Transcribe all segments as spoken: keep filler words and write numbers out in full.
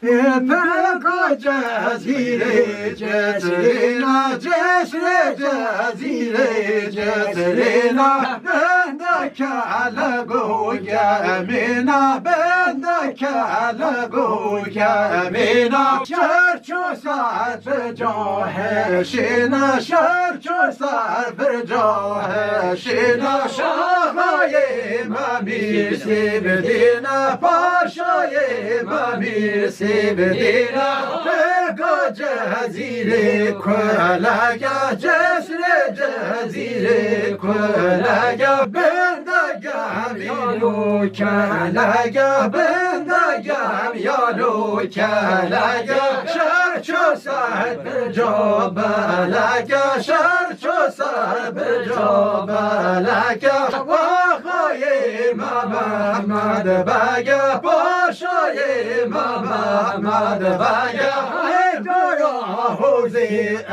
Peka cezîrê cezrêna, cezrê cezîrê cezrêna, benda kele go gemêna, benda kele go gemêna. Şer ço ser bi cahişêna, şer ço ser bi cahişêna. Şahayê me mîr sêv dîna, paşayê me mîr sêv dîna. Peka cezîrê kulege, cezrê cezîrê kulege, benda gem yalo kelege, benda gem yalo kelege. Şer ço ser bi cobelege, şer ço ser bi cobelege. Wexayê me Mehmed Bege, paşayê me Mehmed Bege. Ey dora hozê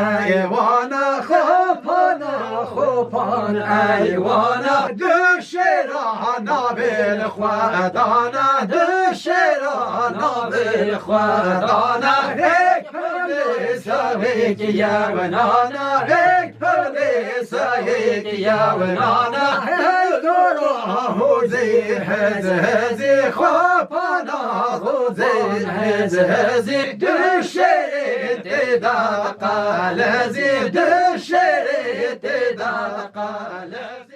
eywana, xopana xopan eywana. Du şêra navê li xwe dana, du şêra navê li xwe dana. Hêk pevlê serêk yewnana, hêk pevlê serêk yewnana. Hêk dora hozê hez hezê, xopana xozê hez hezê. Du şêrê tê de qelezê, du şêrê tê de qelezê.